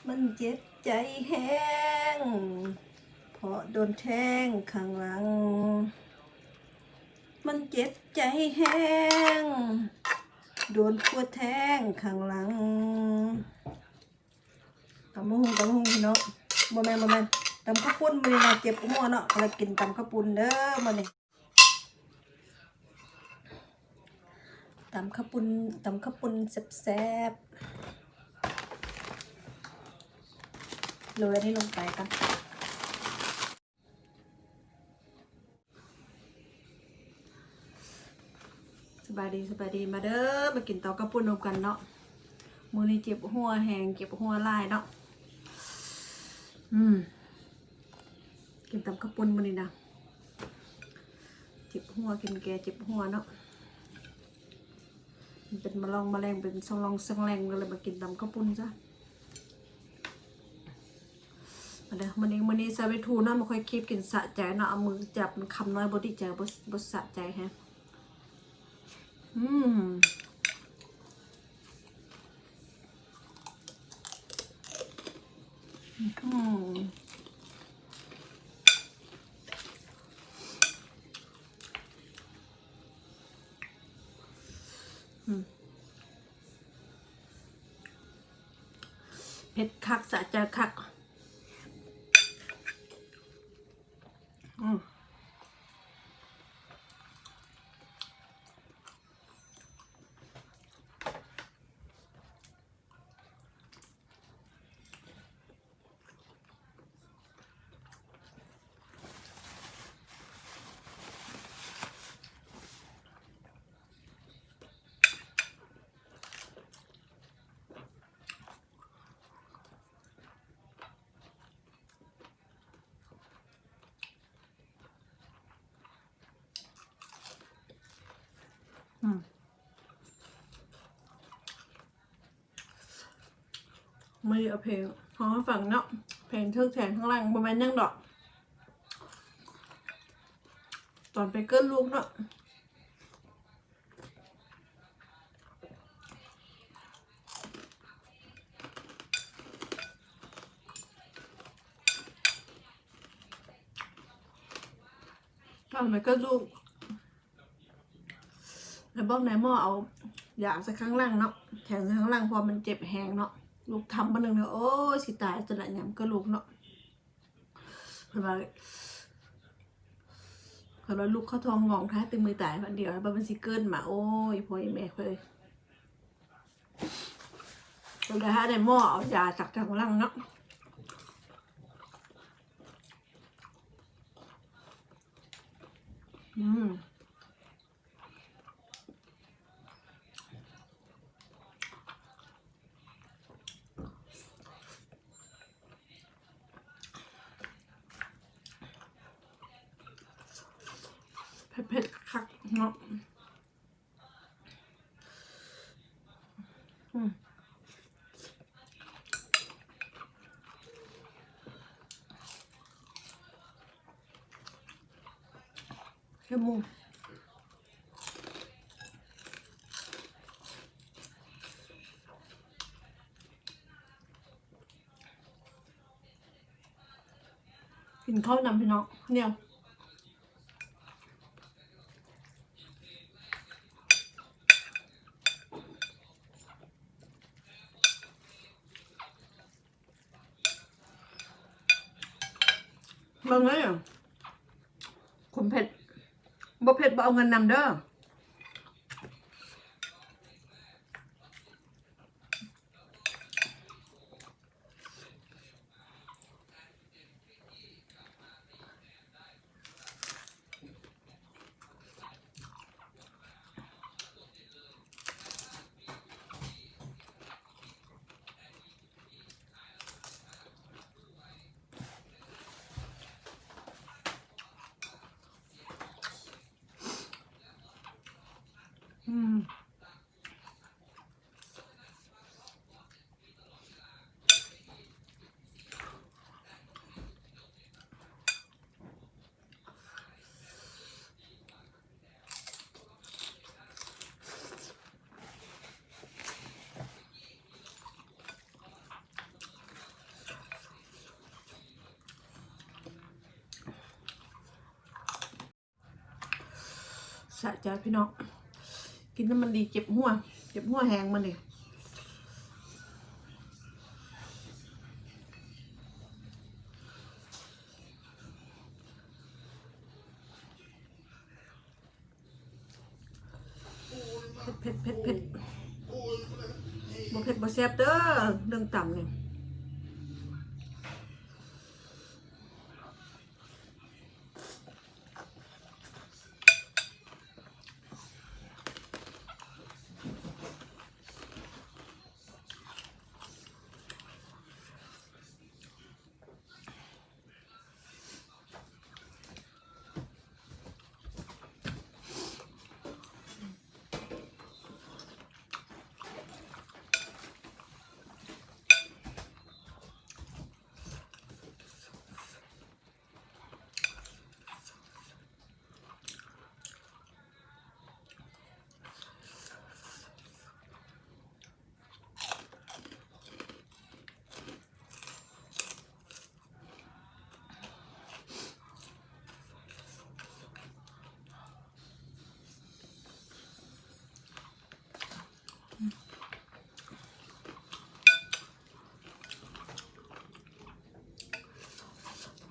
ມັນເຈັບໃຈແຮງ ເພາະໂດນແທງຂ້າງຫຼັງ ມັນເຈັບໃຈແຮງ ໂດນຜົວແທງຂ້າງຫຼັງ. ຕຳບັກຫຸ່ງ ຕຳບັກຫຸ່ງພີ່ນ້ອງ ບໍ່ແມ່ນ ບໍ່ແມ່ນ ຕຳເຂົ້າປຸ້ນ. ມື້ນີ້ນະເຈັບຫົວເນາະ ກໍເລີຍກິນຕຳເຂົ້າປຸ້ນເດີມື້ນີ້. ຕຳເຂົ້າປຸ້ນ ຕຳເຂົ້າປຸ້ນແຊບໆ ໂລຍອັນນີ້ລົງໄປກ່ອນ. ສະບາຍດີ ສະບາຍດີ ມາເດີ ມາກິນຕຳເຂົ້າປຸ້ນນຳກັນເນາະ. ມື້ນີ້ເຈັບຫົວແຮງ ເຈັບຫົວຫຼາຍເນາະ. ອືມ ກິນຕຳເຂົ້າປຸ້ນມື້ນີ້ນະ ເຈັບຫົວ ກິນແກ້ເຈັບຫົວເນາະ. ມັນເປັນມະລອງມະແລງ ເປັນຊ່ອງລອງຊ່ອງແລງ ກໍເລີຍມາກິນຕຳເຂົ້າປຸ້ນຊະ. ມາເດີ ມື້ນີ້ ມື້ນີ້ຊາເວທູເນາະ ບໍ່ຄ່ອຍຄີບກິນສະໃຈເນາະ ເອົາມືຈັບ ມັນຄຳນ້ອຍ ບໍ່ດີໃຈ ບໍ່ ບໍ່ສະໃຈແຮງ. ອືມ ອືມ ອືມ ເຜັດຄັກ ສະໃຈຄັກ. ອືມ. ອືມ ມື້ນີ້ເອົາເພງຮ້ອງໃຫ້ຟັງເນາະ ເພງຖືກແທງຂ້າງຫຼັງ ບໍ່ແມ່ນຫຍັງດອກ ຕອນໄປເກີດລູກເນາະ. ຕອນໄປເກີດລູກ ແລ້ວບອກນາຍໝໍເອົາຢາໃສ່ຂ້າງຫຼັງເນາະ ແທງໃສ່ຂ້າງຫຼັງ ເພາະວ່າມັນເຈັບແຮງເນາະ. ລູກທຳບາດໜຶ່ງເນາະ ໂອ້ຍ ຊິຕາຍຊັ້ນລະ ຍາມເກີດລູກເນາະ. ເພິ່ນວ່າ ເພິ່ນວ່າລູກເຂົ້າທ້ອງງອງ ຖ້າແຕ່ມື້ຕາຍບາດດຽວ ບາດມັນຊິເກີດມາ ໂອ້ຍ ພໍ່ແມ່ຂ້ອຍເອີຍ. ເພິ່ນໄດ້ຫາໄດ້ໝໍເອົາຢາຈາກທາງຫຼັງເນາະ. ອືມ. ເຜັດໆ ຄັກເນາະ. ອືມ. ແຄບໝູ ກິນເຂົ້ານຳພີ່ນ້ອງ ເໜຽວ. ເບິ່ງເດີ ຄົນເຜັດ ບໍ່ເຜັດບໍ່ເອົາເງິນນຳເດີ. ອ ສະໃຈພີ່ນ້ອງ ກິນແລ້ວມັນດີ ເຈັບຫົວ ເຈັບຫົວແຮງມັນນີ້. ເຜັດ ເຜັດ ເຜັດ ເຜັດ ບໍ່ເຜັດບໍ່ແຊບເດີ ເລື່ອງຕຳນີ້.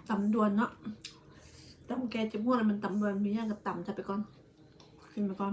ຕຳດ່ວນເນາະ ຕຳແກ້ເຈັບຫົວແລ້ວມັນຕຳດ່ວນ ມີຫຍັງກໍຕຳໃສ່ໄປກ່ອນ ກິນໄປກ່ອນ.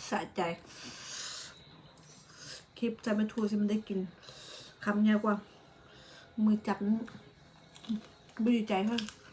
ສະໃຈ ຄລິບໃສ່ແມ່ທູຊິມັນໄດ້ກິນ ຄຳໃຫຍ່ກວ່າ ມືຈັບ ບໍ່ດີໃຈເຮີ້ຍ.